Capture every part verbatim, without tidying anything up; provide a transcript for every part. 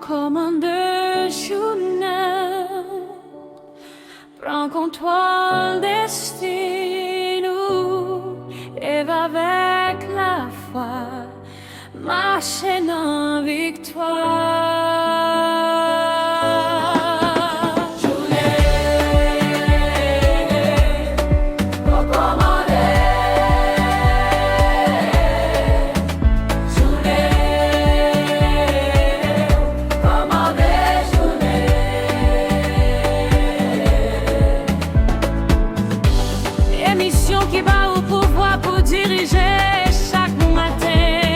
Kòmande jounen, pran kontwòl desten nou, leve avèk lafwa, mache nan viktwa. Emisyon ki ba ou pouvwa pou dirije chak maten.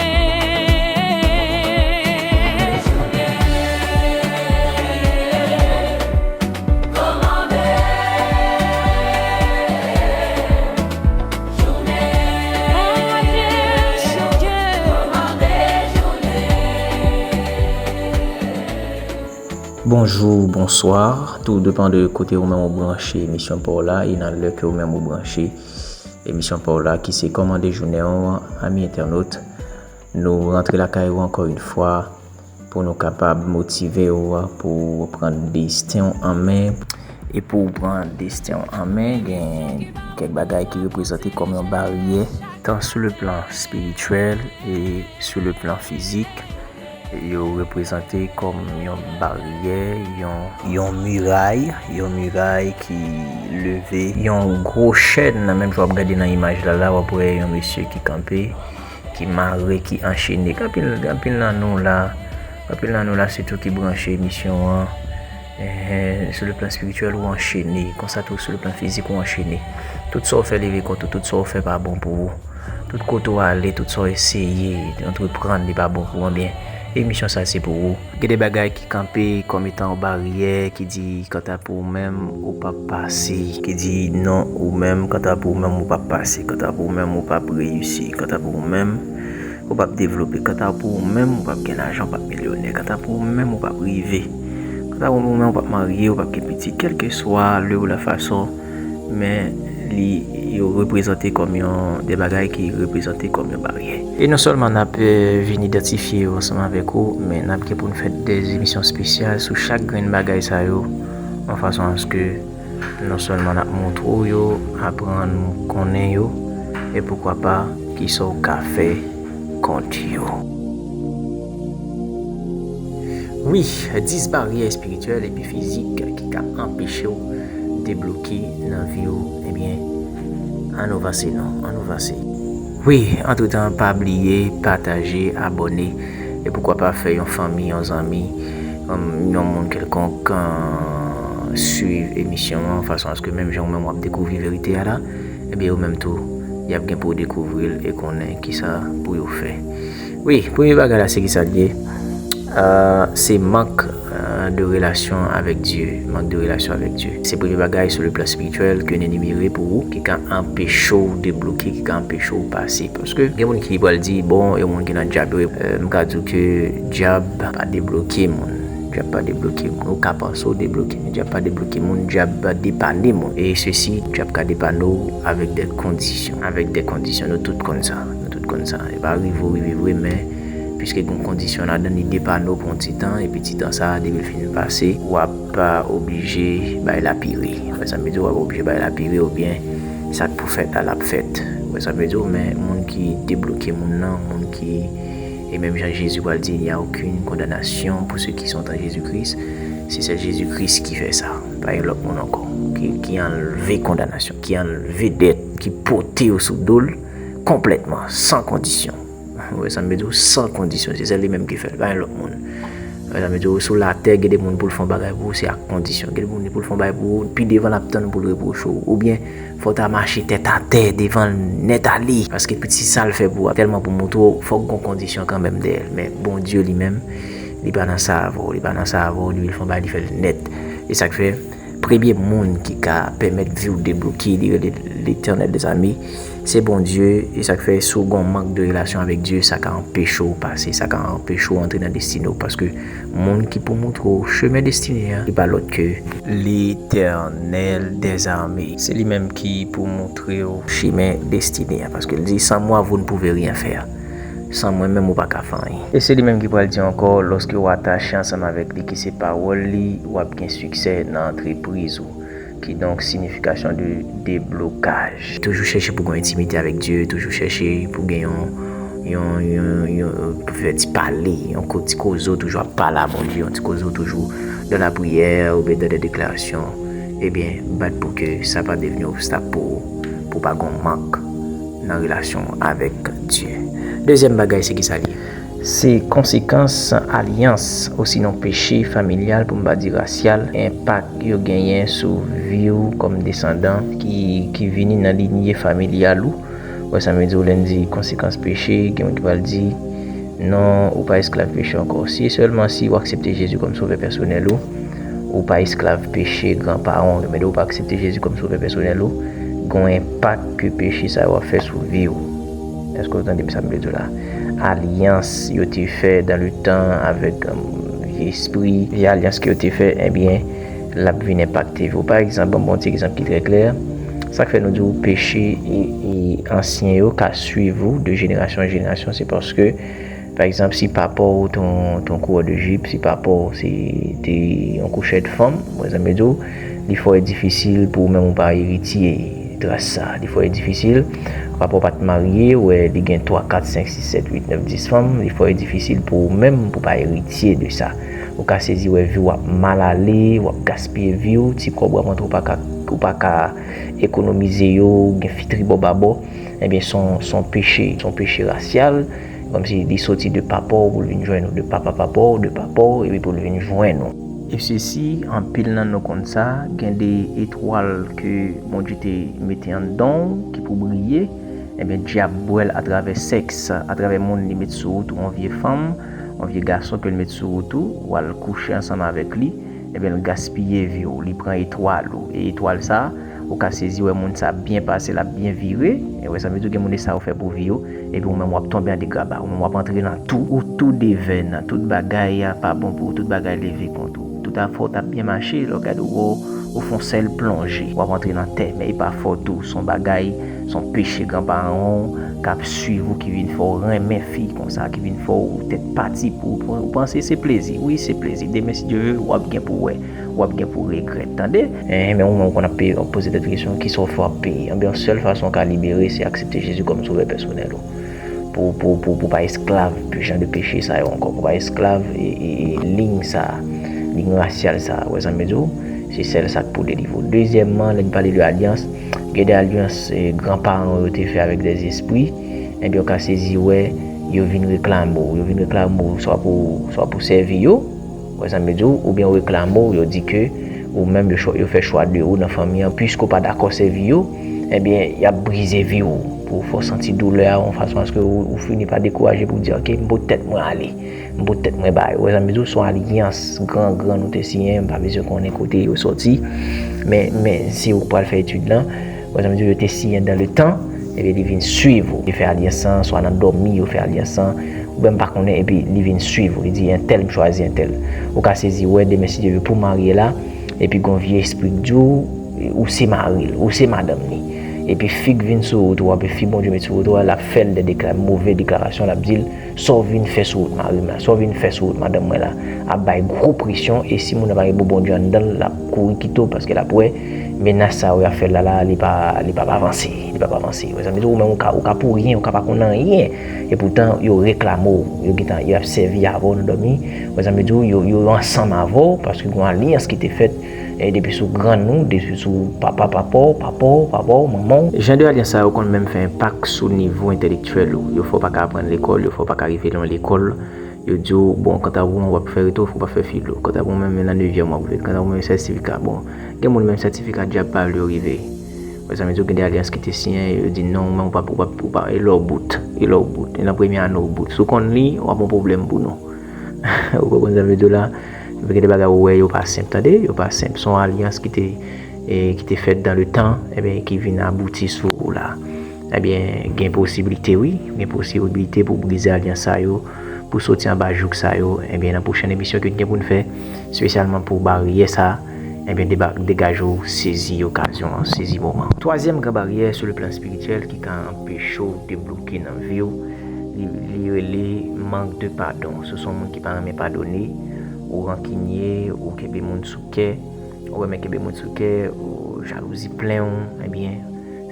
Bonjou, bonswa, tou depan de kote ou menm ou branche emisyon pa w la e nan lè ke ou menm ou branche emisyon pa w la ki se Kòmande Jounen w, ami entènot. Nou rantre lakay ou ankò yon fwa pou nou kapab motive w pou w pran desten w an men. E pou w pran desten w an men, gen kèk bagay ki reprezante kòm yon baryè, tan sou le plan espirityèl e sou le plan fizik. Yo reprezante kòm yon baryè, yon, yon miray, yon miray ki leve, yon gwo chèn. Menm jan w ap gade nan imaj la, la, w ap wè yon mesye ki kanpe, ki mare, ki anchene. Gen anpil, gen anpil nan nou la, anpil nan nou la, sitou ki branche emisyon an. Enhen, sou le plan espirityèl, ou anchene. Konsa tou, sou le plan fizik, ou anchene. Tout sa w fè leve kont ou, tout sa w fè pa bon pou ou. Tout kote w ale, tout sa w eseye antreprann, li pa bon pou ou, ebyen, emisyon sa se pou ou. Gen de bagay ki kanpe kòm etan yon baryè, ki di, kanta pou ou menm, ou p ap pase. Ki di, non, ou menm, kanta pou ou menm, ou p ap pase. Kanta pou ou menm, ou p ap reyisi. Kanta pou ou menm, ou p ap devlope. Kanta pou ou menm, ou p ap gen lajan, ou p ap milyonè. Kanta pou ou menm, ou p ap rive. Kanta pou ou menm, ou p ap marye, ou p ap gen pitit. Kèlkeswa le ou la fason, men li, yo reprezante kòm yon, de bagay ki reprezante kòm yon baryè. E non sèlman n ap, eh, vin idantifye yo ansanm avèk ou, men n ap gen pou n fè de emisyon espesyal sou chak grenn bagay sa yo, an fason aske non sèlman n ap montre w yo, aprann ou konnen yo, e poukwa pa, kisa w ka fè kont yo. Wi, dis baryè espirityèl epi fizik ki ka anpeche w debloke nan vi w, ebyen, ann nou vanse non, ann nou vanse. Wi, antretan, pa bliye pataje, abòne, e poukwa pa fè yon fanmi, yon zanmi, yon moun kèlkonk, eh, swiv emisyon an, fason aske menm jan ou menm w ap dekouvri verite a la, ebyen, ou menm tou, y ap gen pou w dekouvri l e konnen kisa pou yo fè. Wi, premye bagay la, se kisa l ye? Eh, se mank, eh, de relasyon avèk Dye. Mank de relasyon avèk Dye. Se premye bagay sou le plan espirityèl ke n enimere pou ou, ki ka anpeche w debloke, ki ka anpeche w pase. Paske gen moun ki pral di, bon, yon moun ki nan dyab yo, eh, m ka di w ke dyab pa debloke moun. Dyab pa debloke moun. Ou ka panse w debloke, men dyab pa debloke moun, dyab depane moun. E sesi, dyab ka depane w avèk de kondisyon. Avèk de kondisyon, nou tout konn sa. Nou tout konn sa. E pa rive w rive vre, men piske gen kondisyon ladan, li depane w pou yon ti tan, epi ti tan sa a, depi l fin pase, w ap oblije bay lapire. Ou wè sa m vle di, w ap oblije bay lapire, oubyen sa k pou fèt la, l ap fèt. Ou wè sa m vle di, men moun ki debloke moun nan, moun ki E menm jan Jezi pral di, il n'y a aucune condamnation pour ceux qui sont en Jésus-Christ. Se sèl Jezi Kris ki fè sa. Pa gen lòt moun ankò ki, ki anlve kondanasyon, ki anlve dèt, ki pote yo sou do l konplètman, san kondisyon. Ou wè sa m vle di w, san kondisyon. Se sèl li menm ki fè l, pa gen lòt moun. Ou wè sa m vle di w, sou latè, gen de moun pou l fè yon bagay pou ou, se ak kondisyon. Gen de moun pou l fè yon bagay pou ou, pi devan l ap tann pou l repwoche w. Oubyen, fò w ta mache tèt atè devan l nèt ale. Paske pitit sa l fè pou w a tèlman pou montre w, fòk gon kondisyon kanmenm dèyè l. Men Bondye li menm, li pa nan sa avè w, li pa nan sa avè w, depi l fè yon bagay, li fè l nèt. E sa k fè, premye moun ki ka pèmèt vi w debloke, li rele Letènèl dèzame, se Bondye. E sa k fè, si w gon mank de relasyon avèk Dye, sa ka anpeche w pase, sa ka anpeche w antre nan destine w. Paske moun ki pou montre w chemen destine a, li pa lòt ke Letènèl dèzame. Se li menm ki pou montre w chemen destine a, paske l di, sans moi, vous ne pouvez rien faire. San mwen menm, ou pa ka fè anyen. E se li menm ki pral di ankò, lòske w atache ansanm avèk li, ki se pawòl li, w ap gen siksè nan antrepriz ou. Kidonk, siyifikasyon de deblokaj. Toujou chèche pou gen yon entimite avèk Dye, toujou chèche pou gen yon, yon, yon, yon, pou fè ti pale, yon ko-, ti koze w toujou ap pale a Bondye, yon ti koze w toujou dan lapriyè oubyen dan de deklarasyon. Ebyen, bat pou ke sa pa devni obstak pou ou, pou w pa gen mank nan relasyon avèk Dye. Dezyèm bagay, se ki sa li ye? Se konsekans alyans, osinon peche familyal, pou m pa di rasyal, enpak yo genyen sou vi w kòm desandan ki, ki vini nan linye familyal ou. Wè sa m vle di w, lè n di konsekans peche, gen moun ki pral di, non, ou pa esklav peche ankò. Se sèlman si w aksepte Jezi kòm sovè pèsonèl ou, ou pa esklav peche granparan w yo. Men lè w pa aksepte Jezi kòm sovè pèsonèl ou, gen yon enpak ke peche sa yo ap fè sou vi w. Èske w tande sa m vle di w la? Alyans yo te fè dans le temps avèk, um, vye espri, vye alyans ke yo te fè, ebyen, l ap vin enpakte vi w. Pa egzanp, ban m yon ti egzanp ki trè klè. Sa k fè nou di w peche e, e ansyen yo ka swiv ou de jenerasyon an jenerasyon, se paske, pa egzanp, si papa w te yon, te yon kourè de jip, si papa w se, te yon kouchè de fanm, wè sa m vle di w, li fò e difisil pou ou menm ou pa eritye tras sa. Li fò e difisil, papa w pa t marye, wè, li gen twa, kat, senk, sis, sèt, uit, nèf, dis fanm, li fò e difisil pou ou menm pou pa eritye de sa. Ou ka sezi wè vi w ap mal ale, w ap gaspiye vi w, ti kòb w ap rantre ou pa ka, ou pa ka ekonomize yo, gen fitri bò babò, ebyen, se yon, se yon peche, se yon peche rasyal, kòmsi li soti de papa w pou l vin jwenn ou, de papa papa w, de papa w, epi pou l vin jwenn ou. E sesi, anpil nan nou konn sa, gen de etwal ke Bondye te mete anndan w, ki pou briye, ebyen, dyab bwè l atravè sèks, atravè moun li met sou wout ou, yon vye fanm, yon vye gason ke l met sou wout ou, w al kouche ansanm avèk li, ebyen, l gaspiye vi w, li pran etwal ou. E etwal sa, ou ka sezi wè moun sa byen pase, l ap byen vire. E wè sa m vle di w, gen moun e sa yo fè pou vi yo, epi ou menm w ap tonbe an degraba, ou menm w ap antre nan tou, ou tou devèn, tout bagay a pa bon pou ou, tout bagay leve kont ou. Tout afè w t ap byen mache, lè w gade w wè w, ou fè yon sèl plonje, w ap antre nan tè, men e pa fòt ou, se yon bagay, se yon peche granparan w k ap swiv ou, ki vin fè w renmen fi konsa, ki vin fè w tèt pati pou ou, ou panse se plezi. Wi, se plezi. Demen, si Dye vle, w ap gen pou wè, w ap gen pou regrèt, tande. Enhen, men ou menm ou konn ap peye, w ap poze tèt ou kesyon, kisa w fè w ap peye? Anben, yon sèl fason w ka libere, se aksepte Jezi kòm sovè pèsonèl ou. Pou, pou, pou, pou pa esklav jan de peche sa yo ankò, pou pa esklav e, e, e liy sa, liy rasyal sa, wè sa m vle di w, se sèl sa k pou delivre w. Dezyèmman, lè n pale de alyans, gen de alyans, e, granparan yo te fè avèk dèzespri, enben, w ka sezi wè yo vin reklame w, yo vin reklame w swa pou, swa pou sèvi yo, wè sa m vle di w, oubyen yo reklame w, yo di ke ou menm yo chwa, yo fè chwa de ou nan fanmi an, piske w pa dakò sèvi yo, ebyen, y ap brize vi w pou fè w santi doulè a yon fason aske ou, ou fini pa dekouraje pou w di, ok, m pot tèt mwen ale, m pot tèt mwen bay. Wè sa m vle di w, se yon alyans gran gran nou te siyen, m pa bezwen konnen kote yo sòti, men, men si ou pral fè etid lan, wè sa m vle di w, yo te siyen dans le temps, ebyen, li vin swiv ou. Li fè alyans lan, swa nan dòmi, yo fè alyans lan, oubyen m pa konnen, epi li vin swiv ou, li di, entèl, m chwazi entèl. Ou ka sezi, wè, demen, si Dye vle, pou w marye la, epi gon vye espri k di w, ou se mari l, ou se madanm li. Epi fi k vin sou wout ou a, epi fi Bondye met sou wout ou a, l ap fè l de dekla-, move deklarasyon, l ap di l, sa w vin fè sou wout mari m la, sa w vin fè sou wout madanm mwen la, ap bay gwo presyon, e si moun nan pa gen bon Bondye anndan l, l ap kouri kite w, paske l ap wè menas sa yo y ap fè l la, la, li pa, li p ap avanse, li p ap avanse. Wè sa m vle di w, ou menm ou ka, ou ka pou ryen, ou ka pa konn anyen, e poutan yo reklame w, yo gentan, y ap sèvi avè w nan dòmi. Wè sa m vle di w, yo, yo ansanm avè w, paske gen yon alyans ki te fèt, e depi sou grann ou, depi sou papa, papa w, papa w, papa w, manman w. Jan de alyans sa yo konn menm fè enpak sou nivo entèlektyèl ou. Yo fè w pa ka aprann lekòl, yo fè w pa ka rive lwen lekòl. Yo di w, bon, kanta pou mwen, w ap fè reto, w ap fè filo. Kanta pou mwen, menm nan nevyèm w ap rive. Kanta pou mwen, sètifika, bon, gen moun menm sètifika dyab pa vle yo rive. Wè sa m vle di w, gen de alyans ki te siyen, yo di non, ou menm ou pa, ou pa, ou pa, e lè w bout, e lè w bout, e nan premye ane w bout. Si w konn li, w ap yon pwoblèm pou nou. Ou konprann sa m vle di w la? Gen de bagay ou wè yo pa senp, tande, yo pa senp. Se yon alyans ki te, e, ki te fèt dans le temps, ebyen, ki vin abouti sou ou la. Ebyen, gen posiblite, wi, gen posiblite pou brize alyans sa yo, pou soti anba jouk sa yo, ebyen, nan pwochèn emisyon ke n gen pou n fè, espesyalman pou baryè sa, ebyen, deba-, degaje w, sezi okazyon an, sezi moman. Twazyèm gran baryè sou le plan espirityèl ki ka anpeche w debloke nan vi w, Li, li rele mank de padon. Si w se yon moun ki pa renmen padone, ou rankinye, ou kenbe moun sou kè, ou renmen kenbe moun sou kè, ou jalouzi plen w, ebyen,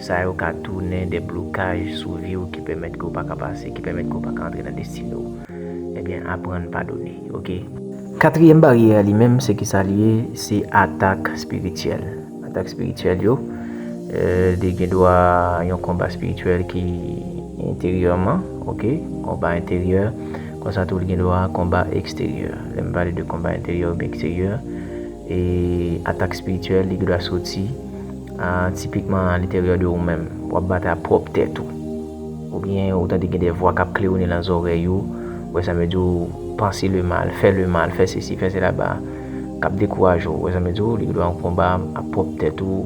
sa yo ka tounen de blokaj sou vi w ki pèmèt ke w pa ka pase, ki pèmèt ke w pa ka antre nan destine w. Ebyen, aprann padone, oke? Katriyèm baryè a li menm, se ki sa li ye? Se atak espirityèl. Atak espirityèl yo, eh, li gen dwa yon konba espirityèl ki enteryèman, oke? Konba enteryè, konsa tou li gen dwa konba eksteryè. Lè m pale de konba enteryè oubyen eksteryè, e atak espirityèl, li gen dwa soti, ah, tipikman alenteryè de ou menm. W ap batay ak pwòp tèt ou. Oubyen ou tande gen de vwa k ap klewonnen nan zòrèy ou. Ou wè sa m vle di w, panse le mal, fè le mal, fè sesi, fè sela ba, k ap dekouraje w. Ou wè sa m vle di w, li gen dwa yon konba ak pwòp tèt ou,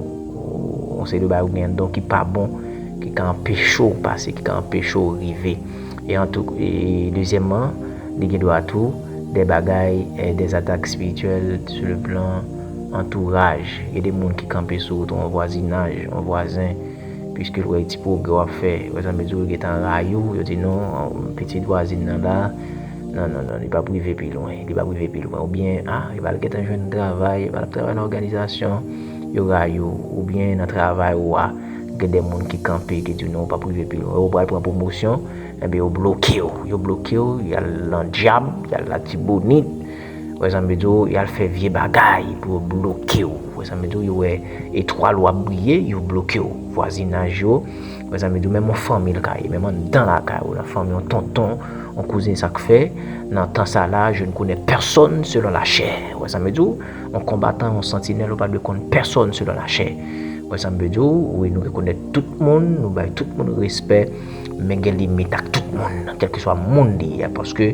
yon seri de bagay ou gen anndan w ki pa bon, ki ka anpeche w pase, ki ka anpeche w rive. E an tou, e dezyèmman, li gen dwa tou de bagay, eh, des attaques spirituelles sur le plan antouraj. Gen de moun ki kanpe sou wout ou, yon vwazinaj, yon vwazen, piske l wè ti pwogrè w ap fè. Wè sa m vle di w, yo gentan rayi w, yo di non, pitit vwazin nan la, non, non, non, li p ap rive pi lwen, li p ap rive pi lwen. Oubyen, ah, li pral gentan jwenn travay, li pral ap travay nan òganizasyon, yo rayi w. Oubyen nan travay ou a, gen de moun ki kanpe, ki di w non, ou p ap rive pi lwen. Ou pral pran pwomosyon, ebyen, yo bloke w. Yo bloke w, y al nan dyab, y al Latibonit. Wè sa m vle di w, y al fè vye bagay pou yo bloke w. Wè sa m vle di w, yo wè etwal w ap briye, yo bloke w. Vwazinaj yo, wè sa m vle di w, menm yon fanmi l ka ye, menm anndan lakay ou, nan fanmi yon tonton, yon kouzen, sa k fè, nan tan sa la, je ne connais personne selon la chair. Wè sa m vle di w, yon konbatan, yon santinèl, ou pa dwe konn pèsòn selon la chair. Wè sa m vle di w, wi, nou rekonèt tout moun, nou bay tout moun respè, men gen limit ak tout moun, kèlkeswa moun li ye, paske,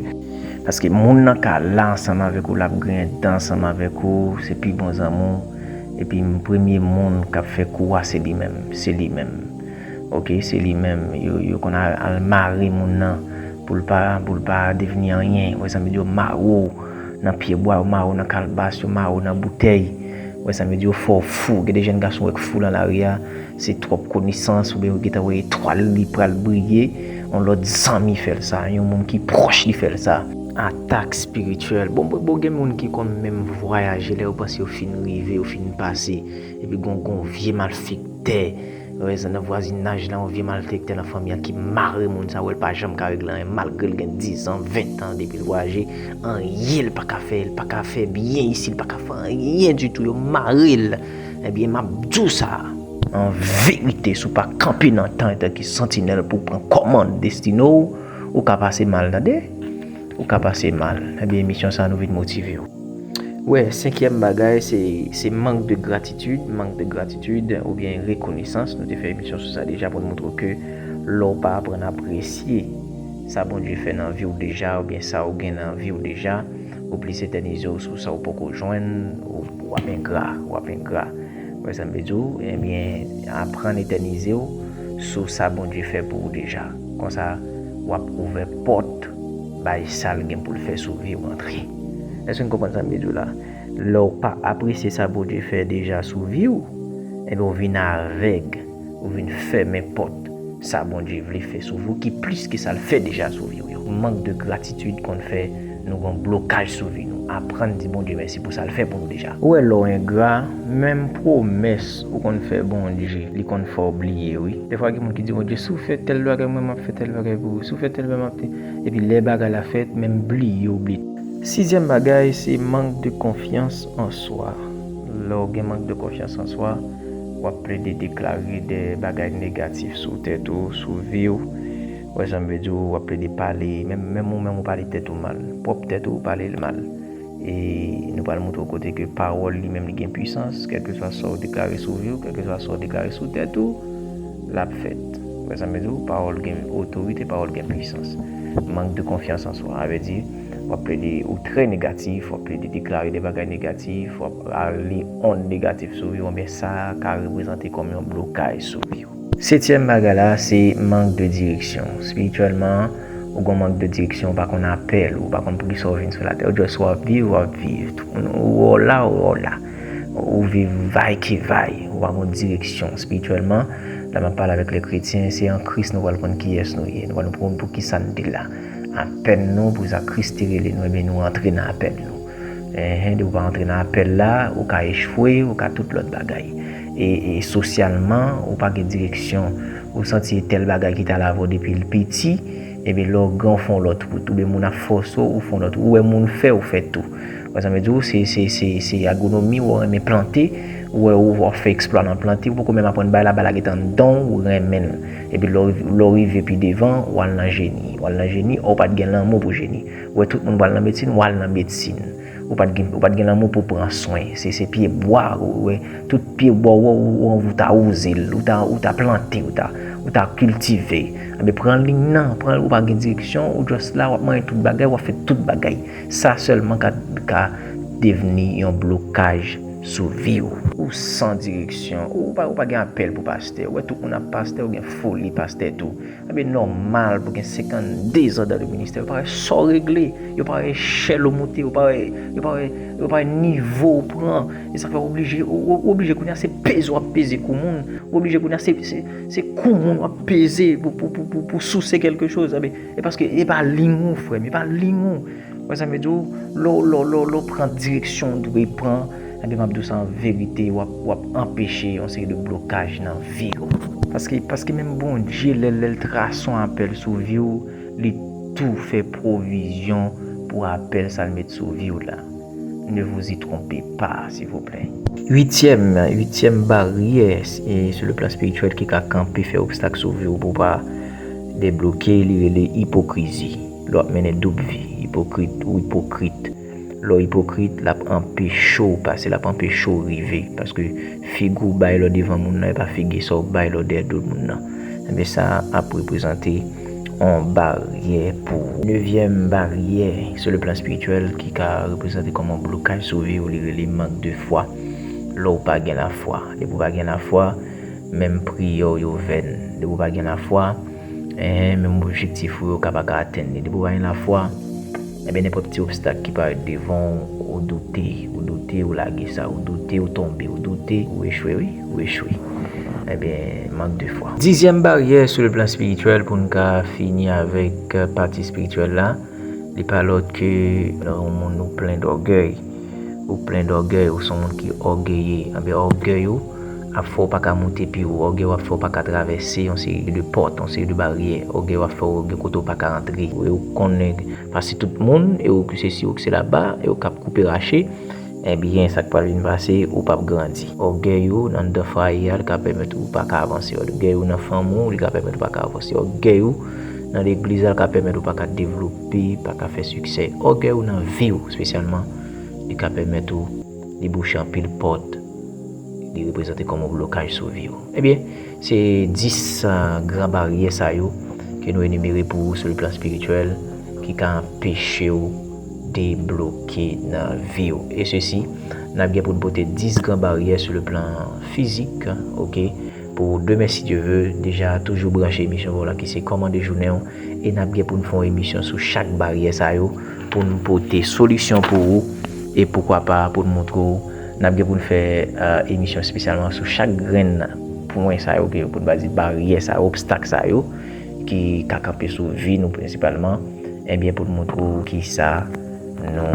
paske moun nan ka la ansanm avèk ou, l ap griyen dan ansanm avèk ou, se pi bon zanmi w, epi premye moun k ap fè kou a, se li menm, se li menm. Oke, se li menm. Yo, yo konn al, al mare moun nan pou l pa, pou l pa devni anyen. Wè sa m vle di w, yo mare w nan pyebwa, yo mare w nan kalbas, yo mare w nan boutèy. Wè sa m vle di w, yo fè w fou. Gen de jèn gason w wè k fou nan lari a, se twòp konesans, oubyen yo gentan wè etwal li pral briye, yon lòt zanmi fè l sa, yon moun ki pwòch li fè l sa. Atak espirityèl. Bon, bon, bon, gen moun ki konn menm vwayaje, lè yo panse yo fin rive, yo fin pase, epi gon, gon vye malfektè, wè sa, nan vwazinaj la, yon vye malfektè nan fanmi an ki mare moun sa, wè l pa janm ka regle anyen, malgre l gen diz an, ven an depi l vwayaje, anyen l pa ka fè, l pa ka fè byen isi, l pa ka fè anyen ditou, yo mare l. Ebyen, m ap di w sa, an verite, si w pa kanpe nan tan etan ki santinèl pou w pran kòmand destine w, ou ka pase mal, tande? Ou ka pase mal. Ebyen, emisyon sa a, nou vin motive w. Wè, senkyèm bagay, se, se mank de gratitid, mank de gratitid oubyen rekonesans. Nou te fè emisyon sou sa deja pou n montre w ke lè w pa aprann apresye sa Bondye fè nan vi w deja, oubyen sa w gen nan vi w deja, ou plis etènize w sou sa w poko jwenn, ou, w ap engra, w ap engra. Wè sa m vle di w? Ebyen, aprann etènize w sou sa Bondye fè pou ou deja. Konsa, w ap ouvè pòt bay sa l gen pou l fè sou vi w antre. Èske n konprann sa m vle di w la? Lè w pa apresye sa Bondye fè deja sou vi w, ebyen, w vin avèg, ou vin fèmen pòt sa Bondye vle fè sou vi w, ki plis ke sa l fè deja sou vi w yo. Mank de gratitid konn fè nou gen blokaj sou vi nou. Aprann di Bondye mèsi pou sa l fè pou nou deja. Ou wè, lè w engra, menm pwomès ou konn fè Bondye, li konn fè w bliye, wi. Defwa, gen moun ki di Bondye, "Si w fè tèl bagay, mwen, m ap fè tèl bagay pou ou. Si w fè tèl bagay, m ap te," Epi lè bagay la fèt, menm bliye, w bliye. Sizyèm bagay, se mank de konfyans an swa. Lè w gen mank de konfyans an swa, w ap plede deklare de bagay negatif sou tèt ou, sou vi w. Wè sa m vle di w, w ap plede pale, menm, menm ou menm ou pale tèt ou mal. Pwòp tèt ou, ou pale l mal. E nou pral montre w kote ke pawòl li menm li gen pwisans, kèlkeswa sa w deklare sou vi w, kèlkeswa sa w deklare sou tèt ou, l ap fèt. Wè sa m vle di w, pawòl gen otorite, pawòl gen pwisans. Mank de konfyans an swa, sa vle di, w ap plede, ou trè negatif, w ap plede deklare de bagay negatif, w ap ale onn negatif sou vi w, oubyen sa ka reprezante kòm yon blokaj sou vi w. Setyèm bagay la, se mank de direksyon. Espirityèlman, ou gen mank de direksyon, ou pa konn apèl, ou pa konn poukisa w vin sou latè. Ou just w ap viv, w ap viv. Tout moun, ou la, ou la. Ou viv vay ki vay, ou pa gen direksyon. Espirityèlman, La m ap pale avèk lè kretyen, se an Kris nou pral konn kiyès nou ye. Nou pral konn poukisa n te la. Apèl nou, pou sa Kris te rele nou, ebyen nou antre nan apèl nou. Enhen, depi w pa antre nan apèl la, ou ka echwe, ou ka tout lòt bagay. E, e sosyalman, ou pa gen direksyon. Ou santi e tèl bagay ki t al avè w depi l piti, ebyen lè w gran w fè yon lòt wout, oubyen moun ap fòse w, ou fè yon lòt wout. Ou wè moun fè, ou fè tou. Ou wè sa m vle di w, se, se, se, se agwonomi, ou renmen plante, ou wè ou, w ap fè eksplwa nan plante, ou poko menm aprann bay la, bay la gentan anndan w, ou renmen l. Epi lè w, lè w rive pi devan, ou al nan jeni. Ou al nan jeni, ou pa t gen lanmou pou jeni. Ou wè tout moun pral nan medsin, ou al nan medsin. Ou pa t gen, ou pa t gen lanmou pou pran swen. Se, se pye bwa, ou wè, tout pye bwa, ou, ou, ou, ou ta wouze l, ou ta, ou ta plante, ou ta, ou ta kiltive. Enben, pran liy nan, pran, ou pa gen direksyon, ou just la, w ap manyen tout bagay, w ap fè tout bagay. Sa sèlman ka, ka devni yon blokaj sou vi w. Ou san direksyon, ou pa, ou pa gen apèl pou pastè. Ou wè tout moun ap pastè, ou gen foli pastè tou. Enben, nòmal pou gen senkannde zan dan le ministè. Yo pa wè sa w regle, yo pa wè echèl ou moute, yo pa wè, yo pa wè, yo pa wè nivo w pran. E sa k fè w oblije, ou, ou, ou oblije kounye a se peze w ap peze kou moun. Ou oblije kounye a se, se, se kou moun w ap peze pou, pou, pou, pou, pou souse kèlke choz. Enben, e paske e pa liy ou, frè m, e pa liy ou. Ou wè sa m vle di w? Lè w, lè w, lè w, lè w pran direksyon w dwe pran, enben, m ap di w sa an verite, w ap, w ap anpeche yon seri de blokaj nan vi w. Paske, paske menm Bondye, lè, lè l trase yon apèl sou vi w, li tou fè pwovizyon pou apèl sa l met sou vi w la. Ne vous y trompez pas, s'il vous plaît. Uityèm, uityèm baryè, e, sur le plan spirituel ki ka kanpe, fè obstak sou vi w pou w pa debloke, li rele ipokrizi. Lè w ap mennen doub vi, ipokrit ou ipokrit. Lè w ipokrit, l ap anpeche w pase, l ap anpeche w rive. Paske figi w bay lè w devan moun nan, e pa figi sa w bay lè w dèyè do moun nan. Enben, sa ap reprezante yon baryè pou ou. Nevyèm baryè, sur le plan spirituel, ki ka reprezante kòm yon blokaj sou vi w, li rele mank de fwa. Lè w pa gen lafwa. Depi w pa gen lafwa, menm priyè w yo vèn. Depi w pa gen lafwa, enhen, menm objektif ou yo ka pa ka atenn li. Depi w pa gen lafwa, enben, nenpòt ti obstak ki parèt devan w, ou doute, ou doute, ou lage sa, ou doute, ou tonbe, ou doute, ou echwe, wi, ou echwe. Enben, mank de fwa. Dizyèm baryè sou le plan spirityèl pou n ka fini avèk, euh, pati spirityèl la, li pa lòt ke lè yon moun ou plen dògèy. Ou plen dògèy, ou se yon moun ki ògeye. Enben, ògèy ou ap fè w pa ka moute pi wo. Ògèy ou ap fè w pa ka travèse yon seri de pòt, yon seri de baryè. Ògèy ou ap fè w gen kote w pa ka antre. Ou, ou konnen pase tout moun, e ou ki sesi, ou ki sela, e ou k ap koupe rache. Ebyen, sa k pral vin pase, ou p ap grandi. Ògèy ou nan anndan fwaye a, li ka pèmèt ou pa ka avanse. Ògèy ou nan fanmi w, li ka pèmèt ou pa ka avanse. Ògèy ou nan legliz la, li ka pèmèt ou pa ka devlope, pa ka fè siksè. Ògèy ou nan vi w, espesyalman, li ka pèmèt ou debouche anpil pòt. Li reprezante kòm yon blokaj sou vi w. Ebyen, se dis, ah, gran baryè sa yo ke nou enimere pou ou sou le plan spirityèl ki ka anpeche w debloke nan vi w. E sesi, n ap gen pou n pote dis gran baryè sou le plan fizik, oke? Pou demen, si Dye ve, deja toujou branche emisyon pa w la ki se Kòman de jounen w, e n ap gen pou n fè yon emisyon sou chak baryè sa yo, pou n pote solisyon pou ou, e poukwa pa pou n montre w, n ap gen pou n fè, euh, emisyon espesyalman sou chak grenn pwen sa yo, ke pou n pa di baryè sa yo, obstak sa yo, ki ka kanpe sou vi nou prensipalman, ebyen, pou n montre w kisa nou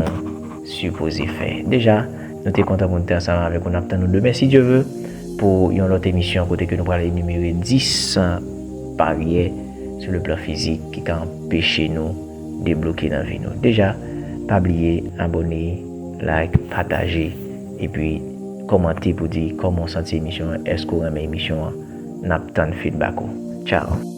sipoze fè. Deja, nou te kontan pou n te ansanm avèk ou. N ap tann nou demen, si Dye ve, pou yon lòt emisyon kote ke nou pral enimere dis baryè sou le plan fizik ki ka anpeche nou debloke nan vi nou. Deja, pa bliye abòne, like, pataje, epi kòmante pou di kòman w santi emisyon an, èske w renmen emisyon an. N ap tann feedback ou. Tchao.